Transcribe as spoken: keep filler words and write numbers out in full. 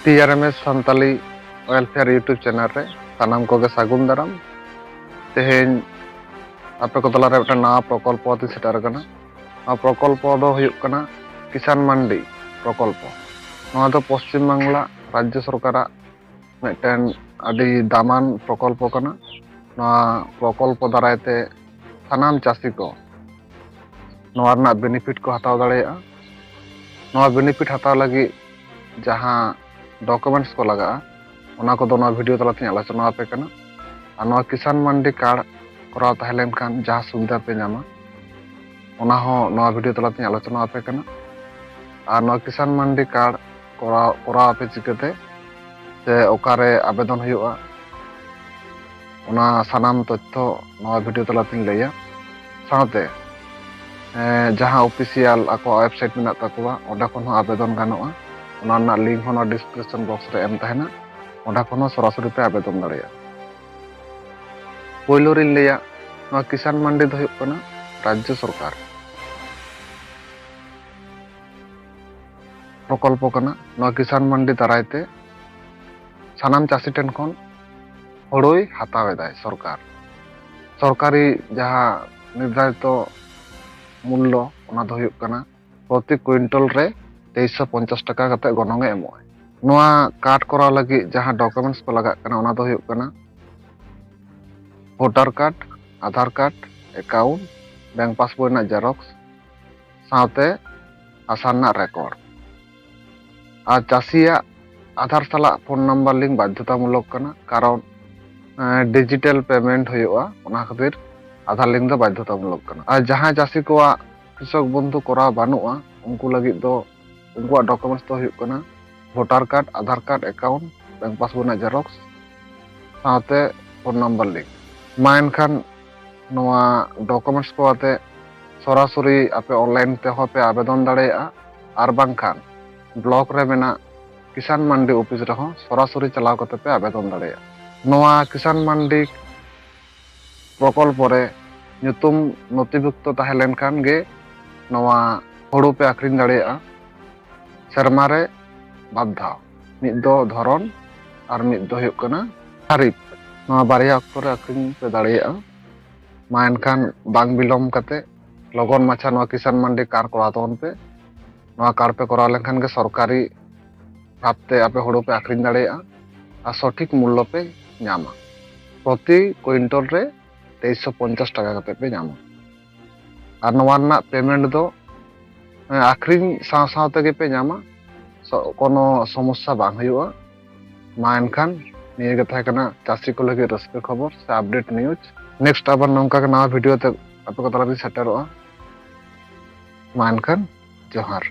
T R M S Santali welfare YouTube channel ᱨᱮ ᱥᱟᱱᱟᱢ ᱠᱚᱜᱮ ᱥᱟᱹᱜᱩᱱ ᱫᱟᱨᱟᱢ᱾ ᱛᱮᱦᱮᱧ ᱟᱯᱮ ᱠᱚ ᱛᱟᱞᱟᱨᱮ ᱢᱤᱫᱴᱟᱝ ᱱᱟᱣᱟ ᱯᱨᱚᱠᱚᱞᱯᱚ ᱟᱛᱮᱧ ᱥᱮᱴᱮᱨ ᱟᱠᱟᱱᱟ᱾ ᱱᱚᱣᱟ ᱯᱨᱚᱠᱚᱞᱯᱚ ᱫᱚ ᱦᱩᱭᱩᱜ ᱠᱟᱱᱟ ᱠᱤᱥᱟᱱ ᱢᱟᱱᱰᱤ ᱯᱨᱚᱠᱚᱞᱯᱚ᱾ ᱱᱚᱣᱟ ᱫᱚ ᱯᱚᱥᱪᱤᱢ ᱵᱟᱝᱞᱟ ᱨᱟᱡᱽᱡᱚ ᱥᱚᱨᱠᱟᱨᱟᱜ ᱢᱤᱫᱴᱮᱱ ᱟᱹᱰᱤ ᱫᱟᱢᱟᱱ ᱯᱨᱚᱠᱚᱞᱯᱚ ᱠᱟᱱᱟ᱾ ᱱᱚᱣᱟ ᱯᱨᱚᱠᱚᱞᱯᱚ ᱫᱟᱨᱟᱭ ᱛᱮ ᱥᱟᱱᱟᱢ ᱪᱟᱹᱥᱤ ᱠᱚ ᱱᱚᱣᱟ ᱨᱮᱱᱟᱜ ᱵᱮᱱᱤᱯᱷᱤᱴ ᱠᱚ ᱦᱟᱛᱟᱣ ᱫᱟᱲᱮᱭᱟᱜᱼᱟ᱾ ᱱᱚᱣᱟ ᱵᱮᱱᱤᱯᱷᱤᱴ ᱦᱟᱛᱟᱣ ᱞᱟᱹᱜᱤᱫ ᱡᱟᱦᱟᱸ ᱰᱚᱠᱩᱢᱮᱱᱴᱥ ᱠᱚ ᱞᱟᱜᱟᱜᱼᱟ, ᱚᱱᱟ ᱠᱚᱫᱚ ᱱᱚᱣᱟ ᱵᱷᱤᱰᱤᱭᱳ ᱛᱟᱞᱟᱛᱮᱧ ᱟᱞᱳᱪᱚᱱᱟ ᱟᱯᱮ ᱠᱟᱱᱟ᱾ ᱟᱨ ᱱᱚᱣᱟ ᱠᱤᱥᱟᱱ ᱢᱟᱱᱰᱤ ᱠᱟᱨᱰ ᱠᱚᱨᱟᱣ ᱛᱟᱦᱮᱸ ᱞᱮᱱᱠᱷᱟᱱ ᱡᱟᱦᱟᱸ ᱥᱩᱵᱤᱫᱷᱟ ᱯᱮ ᱧᱟᱢᱟ, ᱚᱱᱟ ᱦᱚᱸ ᱱᱚᱣᱟ ᱵᱷᱤᱰᱤᱭᱳ ᱛᱟᱞᱟᱛᱮᱧ ᱟᱞᱳᱪᱚᱱᱟ ᱟᱯᱮ ᱠᱟᱱᱟ᱾ ᱟᱨ ᱱᱚᱣᱟ ᱠᱤᱥᱟᱱ ᱢᱟᱱᱰᱤ ᱠᱟᱨᱰ ᱠᱚᱨᱟᱣ ᱠᱚᱨᱟᱣ ᱟᱯᱮ ᱪᱤᱠᱟᱹᱛᱮ, ᱥᱮ ᱚᱠᱟᱨᱮ ᱟᱵᱮᱫᱚᱱ ᱦᱩᱭᱩᱜᱼᱟ, ᱚᱱᱟ ᱥᱟᱱᱟᱢ ᱛᱚᱛᱛᱷᱚ ᱱᱚᱣᱟ ᱵᱷᱤᱰᱤᱭᱳ ᱛᱟᱞᱟᱛᱮᱧ ᱞᱟᱹᱭᱟ᱾ ᱥᱟᱶᱛᱮ ᱮᱸ, ᱡᱟᱦᱟᱸ ᱚᱯᱷᱤᱥᱤᱭᱟᱞ ᱟᱠᱚᱣᱟᱜ ᱳᱭᱮᱵᱥᱟᱭᱤᱴ ᱢᱮᱱᱟᱜ ᱛᱟᱠᱚᱣᱟ, ᱚᱸᱰᱮ ᱠᱷᱚᱱ ᱦᱚᱸ ᱟᱵᱮᱫᱚᱱ ᱜᱟᱱᱚᱜᱼᱟ᱾ ᱚᱱᱟ ᱨᱮᱱᱟᱜ ᱞᱤᱝᱠ ᱦᱚᱸ ᱱᱚᱣᱟ ᱰᱤᱥᱠᱨᱤᱯᱥᱚᱱ ᱵᱚᱠᱥ ᱨᱮ ᱮᱢ ᱛᱟᱦᱮᱱᱟ, ᱚᱸᱰᱮ ᱠᱷᱚᱱ ᱦᱚᱸ ᱥᱚᱨᱟᱥᱚᱨᱤ ᱯᱮ ᱟᱵᱮᱫᱚᱱ ᱫᱟᱲᱮᱭᱟᱜᱼᱟ᱾ ᱯᱳᱭᱞᱳ ᱨᱤᱧ ᱞᱟᱹᱭᱟ, ᱱᱚᱣᱟ ᱠᱤᱥᱟᱱ ᱢᱟᱱᱰᱤ ᱫᱚ ᱦᱩᱭᱩᱜ ᱠᱟᱱᱟ ᱨᱟᱡᱽᱡᱚ ᱥᱚᱨᱠᱟᱨ ᱯᱨᱚᱠᱚᱞᱯᱚ ᱠᱟᱱᱟ᱾ ᱱᱚᱣᱟ ᱠᱤᱥᱟᱱ ᱢᱟᱱᱰᱤ ᱫᱟᱨᱟᱭ ᱛᱮ ᱥᱟᱱᱟᱢ ᱪᱟᱹᱥᱤ ᱴᱷᱮᱱ ᱠᱷᱚᱱ ᱦᱳᱲᱳᱭ ᱦᱟᱛᱟᱣ ᱮᱫᱟᱭ ᱥᱚᱨᱠᱟᱨ᱾ ᱥᱚᱨᱠᱟᱨᱤ ᱡᱟᱦᱟᱸ ᱱᱤᱨᱫᱷᱟᱨᱤᱛᱚ ᱢᱩᱞᱞᱚ, ᱚᱱᱟ ᱫᱚ ᱦᱩᱭᱩᱜ ᱠᱟᱱᱟ ᱯᱨᱚᱛᱤ ᱠᱩᱭᱤᱱᱴᱚᱞ ᱨᱮ ᱛᱮᱭᱤᱥᱥᱚ ᱯᱚᱧᱪᱟᱥ ᱴᱟᱠᱟ ᱠᱟᱛᱮ ᱜᱚᱱᱚᱝ ᱮ ᱮᱢᱚᱜᱼᱟ᱾ ᱱᱚᱣᱟ ᱠᱟᱨᱰ ᱠᱚᱨᱟᱣ ᱞᱟᱹᱜᱤᱫ ᱡᱟᱦᱟᱸ ᱰᱚᱠᱩᱢᱮᱱᱴᱥ ᱠᱚ ᱞᱟᱜᱟᱜ ᱠᱟᱱᱟ, ᱚᱱᱟ ᱫᱚ ᱦᱩᱭᱩᱜ ᱠᱟᱱᱟ voter card, Aadhaar card, account, bank passbook ᱨᱮᱱᱟᱜ ᱡᱮᱨᱚᱠᱥ, ᱥᱟᱶᱛᱮ ᱦᱟᱥᱟ ᱨᱮᱱᱟᱜ ᱨᱮᱠᱚᱨᱰ᱾ ᱟᱨ ᱪᱟᱹᱥᱤᱭᱟᱜ ᱟᱫᱷᱟᱨ ᱥᱟᱞᱟᱜ ᱯᱷᱳᱱ ᱱᱟᱢᱵᱟᱨ ᱞᱤᱝᱠ ᱵᱟᱫᱽᱫᱷᱚᱛᱟᱢᱩᱞᱚᱠ ᱠᱟᱱᱟ, ᱠᱟᱨᱚᱱ ᱰᱤᱡᱤᱴᱟᱞ ᱯᱮᱢᱮᱱᱴ ᱦᱩᱭᱩᱜᱼᱟ, ᱚᱱᱟ ᱠᱷᱟᱹᱛᱤᱨ ᱟᱫᱷᱟᱨ ᱞᱤᱝᱠ ᱫᱚ ᱵᱟᱫᱽᱫᱷᱚᱛᱟᱢᱩᱞᱚᱠ ᱠᱟᱱᱟ᱾ ᱟᱨ ᱡᱟᱦᱟᱸᱭ ᱪᱟᱹᱥᱤ ᱠᱚᱣᱟᱜ ᱠᱨᱤᱥᱚᱠ ᱵᱚᱱᱫᱷᱩ ᱠᱚᱨᱟᱣ ᱵᱟᱹᱱᱩᱜᱼᱟ, ᱩᱱᱠᱩ ᱞᱟᱹᱜᱤᱫ ᱫᱚ ᱩᱱᱠᱩᱣᱟᱜ ᱰᱚᱠᱩᱢᱮᱱᱴᱥ ᱫᱚ ᱦᱩᱭᱩᱜ ᱠᱟᱱᱟ voter card, Aadhaar card, account, bank passbook ᱨᱮᱱᱟᱜ ᱡᱮᱨᱚᱠᱥ ᱥᱟᱶᱛᱮ ᱯᱷᱳᱱ ᱱᱟᱢᱵᱟᱨ ᱞᱤᱝᱠ᱾ ᱢᱟ ᱮᱱᱠᱷᱟᱱ ᱱᱚᱣᱟ ᱰᱚᱠᱩᱢᱮᱱᱴᱥ ᱠᱚ ᱟᱛᱮ ᱥᱚᱨᱟᱥᱚᱨᱤ ᱟᱯᱮ ᱚᱱᱞᱟᱭᱤᱱ ᱛᱮᱦᱚᱸ ᱯᱮ ᱟᱵᱮᱫᱚᱱ ᱫᱟᱲᱮᱭᱟᱜᱼᱟ, ᱟᱨ ᱵᱟᱝᱠᱷᱟᱱ ᱵᱞᱚᱠ ᱨᱮ ᱢᱮᱱᱟᱜ ᱠᱤᱥᱟᱱ ᱢᱟᱱᱰᱤ ᱚᱯᱷᱤᱥ ᱨᱮᱦᱚᱸ ᱥᱚᱨᱟᱥᱚᱨᱤ ᱪᱟᱞᱟᱣ ᱠᱟᱛᱮ ᱯᱮ ᱟᱵᱮᱫᱚᱱ ᱫᱟᱲᱮᱭᱟᱜᱼᱟ᱾ ᱱᱚᱣᱟ ᱠᱤᱥᱟᱱ ᱢᱟᱱᱰᱤ ᱯᱨᱚᱠᱚᱞᱯᱚ ᱨᱮ ᱧᱩᱛᱩᱢ ᱱᱚᱛᱷᱤᱵᱷᱩᱠᱛᱚ ᱛᱟᱦᱮᱸ ᱞᱮᱱᱠᱷᱟᱱ ᱜᱮ ᱱᱚᱣᱟ ᱦᱩᱲᱩ ᱯᱮ ᱟᱠᱷᱨᱤᱧ ᱫᱟᱲᱮᱭᱟᱜᱼᱟ ᱥᱮᱨᱢᱟ ᱨᱮ ᱵᱟᱨ ᱫᱷᱟᱣ᱾ ᱢᱤᱫ ᱫᱚ ᱫᱷᱚᱨᱚᱱ ᱟᱨ ᱢᱤᱫ ᱫᱚ ᱦᱩᱭᱩᱜ ᱠᱟᱱᱟ ᱠᱷᱟᱨᱤᱯ᱾ ᱱᱚᱣᱟ ᱵᱟᱨᱭᱟ ᱚᱠᱛᱚ ᱨᱮ ᱟᱹᱠᱷᱨᱤᱧ ᱯᱮ ᱫᱟᱲᱮᱭᱟᱜᱼᱟ᱾ ᱢᱟ ᱮᱱᱠᱷᱟᱱ ᱵᱟᱝ ᱵᱤᱞᱚᱢ ᱠᱟᱛᱮ ᱞᱚᱜᱚᱱ ᱢᱟᱪᱷᱟ ᱱᱚᱣᱟ ᱠᱤᱥᱟᱱ ᱢᱟᱱᱰᱤ ᱠᱟᱨᱰ ᱠᱚᱨᱟᱣ ᱛᱟᱵᱚᱱ ᱯᱮ᱾ ᱱᱚᱣᱟ ᱠᱟᱨᱰ ᱯᱮ ᱠᱚᱨᱟᱣ ᱞᱮᱱᱠᱷᱟᱱ ᱜᱮ ᱥᱚᱨᱠᱟᱨᱤ ᱵᱷᱟᱵᱽᱛᱮ ᱟᱯᱮ ᱦᱩᱲᱩ ᱯᱮ ᱟᱹᱠᱷᱨᱤᱧ ᱫᱟᱲᱮᱭᱟᱜᱼᱟ ᱟᱨ ᱥᱚᱴᱷᱤᱠ ᱢᱩᱞᱞᱚ ᱯᱮ ᱧᱟᱢᱟ᱾ ᱯᱨᱚᱛᱤ ᱠᱩᱭᱤᱱᱴᱚᱞ ᱨᱮ ᱛᱮᱭᱤᱥᱥᱚ ᱯᱚᱧᱪᱟᱥ ᱴᱟᱠᱟ ᱠᱟᱛᱮ ᱯᱮ ᱧᱟᱢᱟ᱾ ᱟᱨ ᱱᱚᱣᱟ ᱨᱮᱱᱟᱜ ᱯᱮᱢᱮᱱᱴ ᱫᱚ, ᱦᱮᱸ, ᱟᱹᱠᱷᱨᱤᱧ ᱥᱟᱶ ᱥᱟᱶ ᱛᱮᱜᱮ ᱯᱮ ᱧᱟᱢᱟ᱾ ᱥᱚ-, ᱠᱳᱱᱳ ᱥᱚᱢᱚᱥᱥᱟ ᱵᱟᱝ ᱦᱩᱭᱩᱜᱼᱟ᱾ ᱢᱟ ᱮᱱᱠᱷᱟᱱ ᱱᱤᱭᱟᱹ ᱜᱮ ᱛᱟᱦᱮᱸ ᱠᱟᱱᱟ ᱪᱟᱹᱥᱤ ᱠᱚ ᱞᱟᱹᱜᱤᱫ ᱨᱟᱹᱥᱠᱟᱹ ᱠᱷᱚᱵᱚᱨ ᱥᱮ ᱟᱯᱰᱮᱴ ᱱᱤᱭᱩᱡᱽ᱾ ᱱᱮᱠᱥᱴ ᱟᱵᱟᱨ ᱱᱚᱝᱠᱟ ᱜᱮ ᱱᱟᱣᱟ ᱵᱷᱤᱰᱤᱭᱳ ᱛᱮ ᱟᱯᱮ ᱠᱚ ᱛᱟᱞᱟᱨᱤᱧ ᱥᱮᱴᱮᱨᱚᱜᱼᱟ᱾ ᱢᱟ ᱮᱱᱠᱷᱟᱱ ᱡᱚᱦᱟᱨ᱾